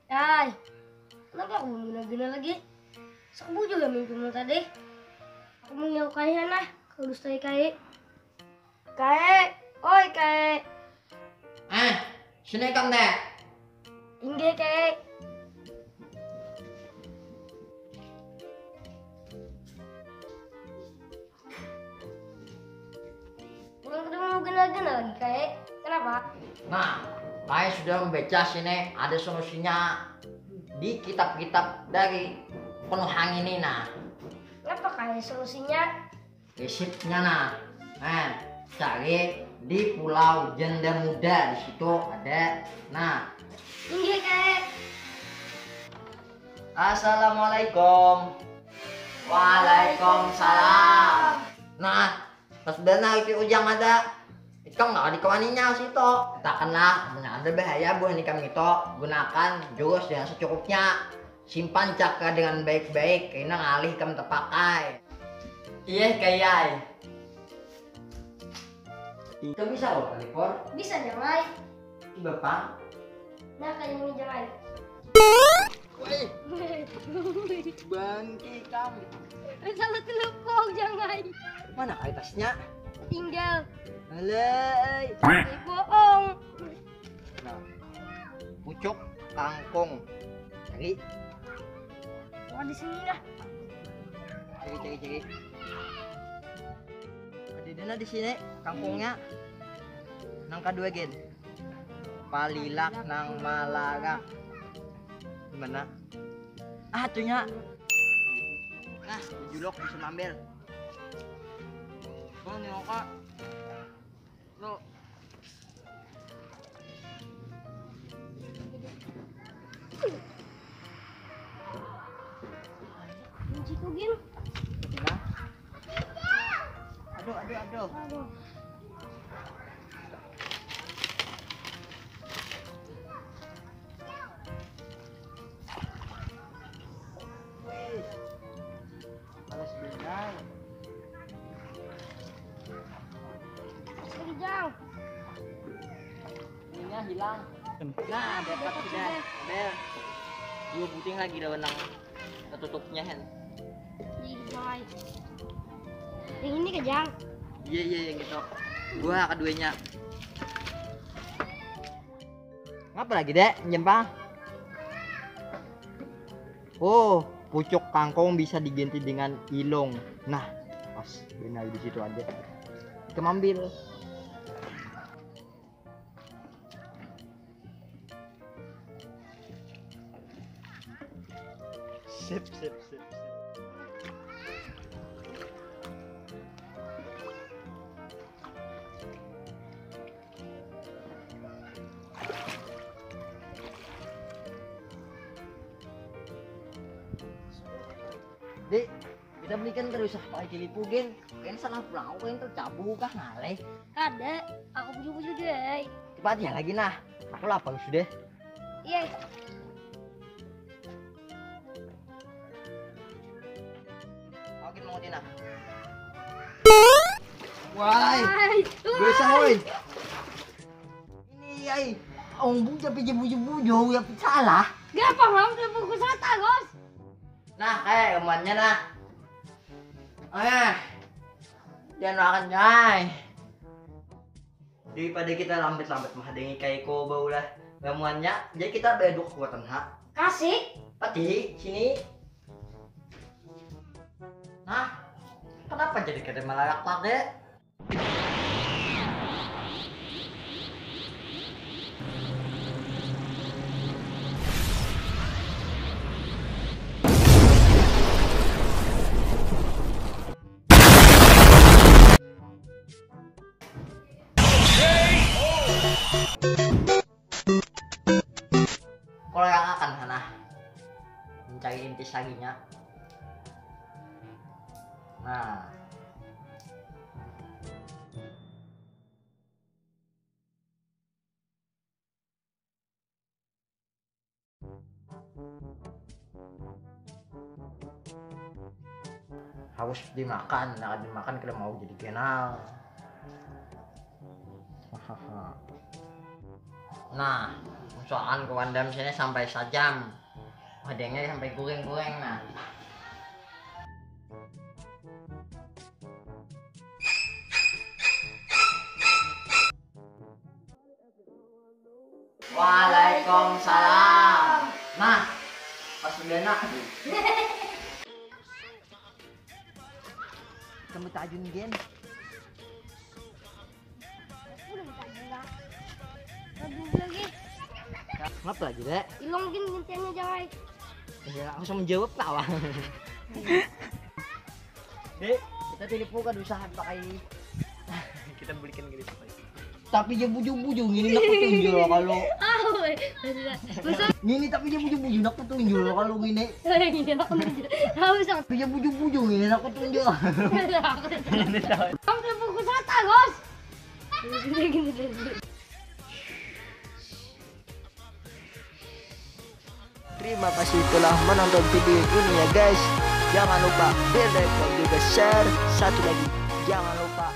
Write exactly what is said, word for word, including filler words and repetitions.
Yai, kenapa aku belum guna-guna lagi? Sok bujur ya mimpimu tadi. Aku mau nyaukai nah, kalau dustai kai. Kae, oi kae. Eh, sini kam deh. Inggih kae. Belum ketemu guna-guna lagi kae. Kenapa? Nah, saya sudah membaca sini ada solusinya di kitab-kitab dari penuhang ini nah. Kenapa kae solusinya? Resepnya nah. Nah, cari di Pulau Janda Muda di situ ada. Nah, Inggih kae. Assalamualaikum. Waalaikumsalam. Nah, pas benar si Ujang ada. Ikam nggak dikawaninya situ. Takkanlah, punya ada bahaya buah nikam itu. Gunakan jurus dengan secukupnya. Simpan cakra dengan baik-baik, kena ngalih ikam terpakai. Iya, kayai. Ikam bisa loh, Kalipor. Bisa, Jangai. Coba, Pang. Nah, kayak ini, Jangai. Woi, bangki kamu. Salah telepon, Jangai. Mana kali tasnya? Tinggal. Alay. Bohong. Nah, pucuk kangkung. Cari. Wah, di sini lah. Cari, cari, cari. Ada dana di sini kangkungnya. Nang kedua gen. Palilak nang malarak. Gimana? Ah, tunya. Nah, julok bisa ambil. Bang, nih kok. Lo. Kunci tuh, Gin. Aduh, aduh, aduh. Aduh. Wih. Males benar. Masih jauh. Ininya hilang. Nah, dapat sudah. Ada dua buting lagi daun nang tertutupnya, Hen. Iya, Jang. Yang ini ke, Jang? Iya, iya, yang itu. Gua keduanya. Ngapa lagi, Dek? Nyempang? Oh, pucuk kangkung bisa diganti dengan ilung. Nah, pas benar di situ ada. Kita ambil. Sip, sip, sip, sip. Dek, kita belikan kada usah pakai kilipu gen. Kayaknya salah pulang aku kayaknya tercabu kah ngaleh. Kada, aku puju-puju deh. Cepat ya lagi nah, aku lapar sudah. Iya. Oke mau Dina. Wai, dosa woi. Ini ai, ong buja pija buja buja ya salah. Gak paham udah bungkus rata bos. Nah, eh, emannya nah. Eh, jangan makan, Jai. Daripada kita lambat-lambat mah dengan kayak ko baulah ramuannya, jadi kita berdua kekuatan ha. Kasih. Pati, sini. Nah, kenapa jadi kada malarak pakai? Kolerangakan sana mencari intis laginya. Nah, Harus dimakan, nah dimakan kada mau jadi kenal. Nah, soalan kawan dam sini sampai sajam. Wadengnya sampai goreng-goreng nah. Waalaikumsalam. Nah, pas udah nak. Kamu tajun gen. Udah tak gila. Aduh lagi. Ngapa lagi dek? Ilong gin gentiannya jawai. Ya, langsung menjawab kawan. Dek, kita telepon kan usaha pakai kita belikan gitu pakai. Tapi dia bujung-bujung ini nak tunjul kalau Ah, weh. Maksudnya, maksudnya, ini tapi dia bujung-bujung nak tunjul kalau ini. Iya, aku nunjuk. Tahu sang. Tapi dia bujung-bujung ini nak tunjul. Kamu telepon ku sata, Gos. Gini, gini, gini. Terima kasih telah menonton video ini ya guys. Jangan lupa di like dan juga share. Satu lagi, jangan lupa